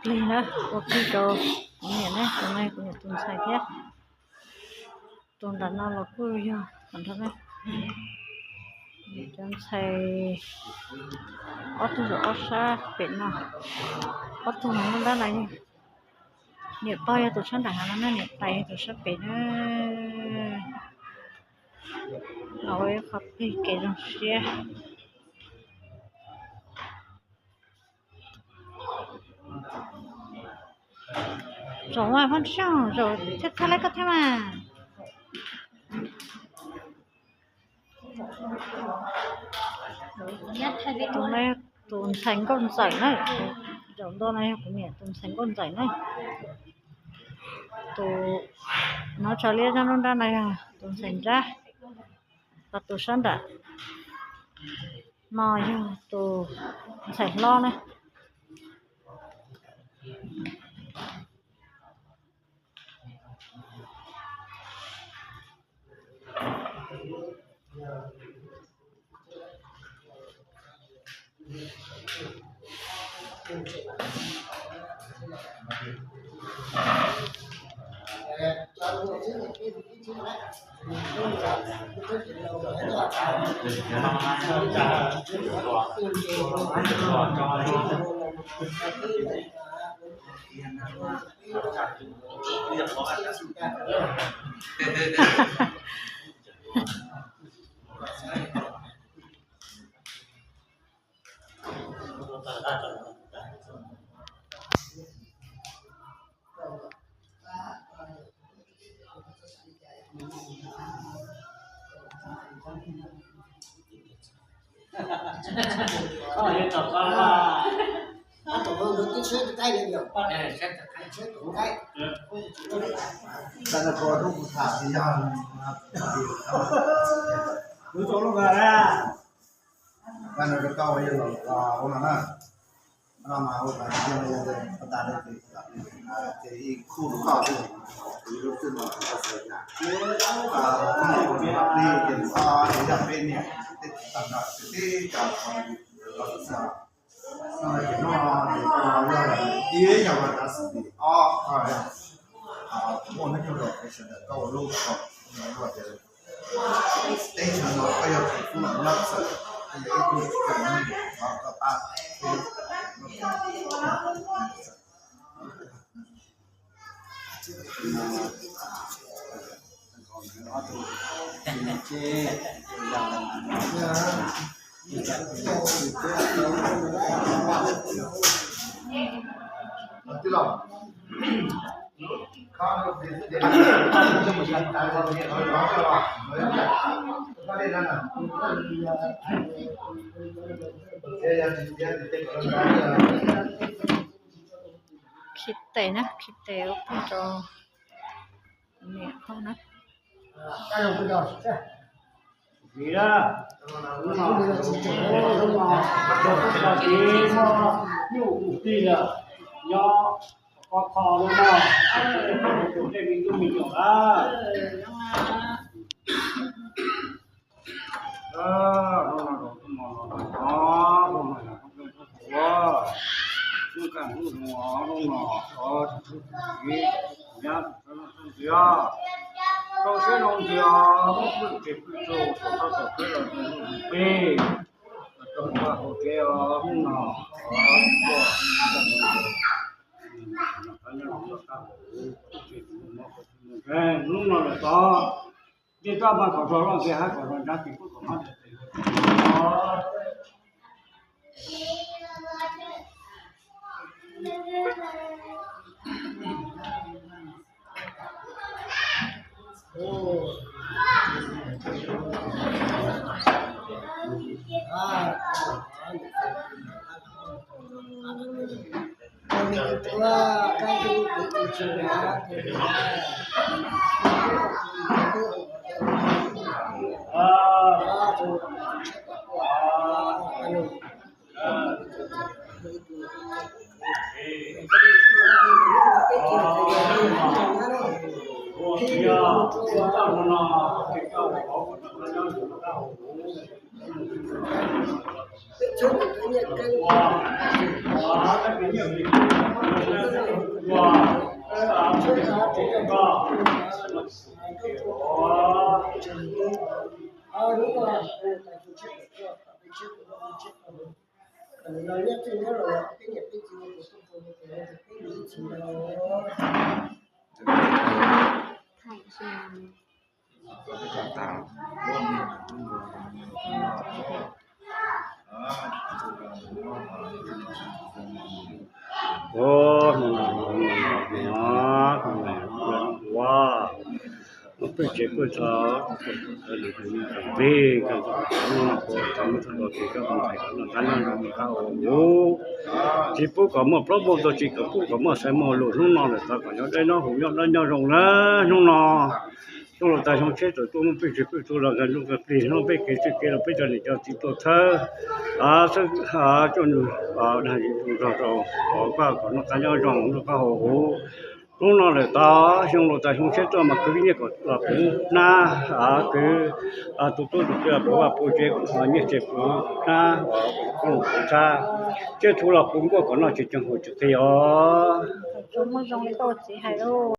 plig na, ua plig rau kuv niam na, tus no kuv niam tus ntxhais thiab. Tus nram no los kuj yog nrog na. Niam cov ntxhais ob tug zaum ob sab pem no, ob tug no nrab no. Niam pog yog tus sab nram hav no na, niam tais yog tus sab pem na. No ua ib qho plig kev zoo siab. Zaum mas phooj ywg, zaum thiaj thaij laib koj thiab mas. Tus no yog tus ntxhais nkauj ntxawm na, zaum ntua no yog kuv niam tus ntxhais nkauj ntxawm na. Tus no tso liab zog nruab nrab no yog tus ntxhais nrab, ho tus sab nram no yog tus ntxhais hlob na. Khi tes na, khi tes ua plig rau niam pog na. Nyuj mus plig lawm, nyob qhov kho lub no, tej me tub me nyuam na. Rau siab zoo ntxiv os, pw tsev pw tsaug, saum toj saum kawg los peb rau vaj hauv kev os, hnub no. Hnub no lawm tod, ncej toj mas kom zog loj nqis hab kom zog nrab tis kub kom hab tes tes. Ua, pwj tsev pwj txha, plig, tsis pub kom muaj plaub muaj ntug, tsis kom muaj xaiv muaj lus, hnub no lawm txog kom nyob dawb nyob huv nyob dawb nyob zoo na. Hnub no tuaj los tag xyoo tshiab tawm tuaj muaj pwj tsev pwj txha los nkag ntuj nkag plig, hnub peb kev txwj kev los peb cov niam cov txiv tuaj thawb, xwb, coj nws dag zog rau kom noj qab nyob zoo noj qab haus huv. Hnub no lawm tag xyoo los tag xyoo tshiab tuaj mas khwv nyiaj kom los puv hnab, khwv tus tub tus kiv los puv vaj puv tsev, nyiaj txiag puv hnab, koob loo puv txhab, tsiaj txhu los puv nkuaj kom noj tsis tseg haus tsis qhia os.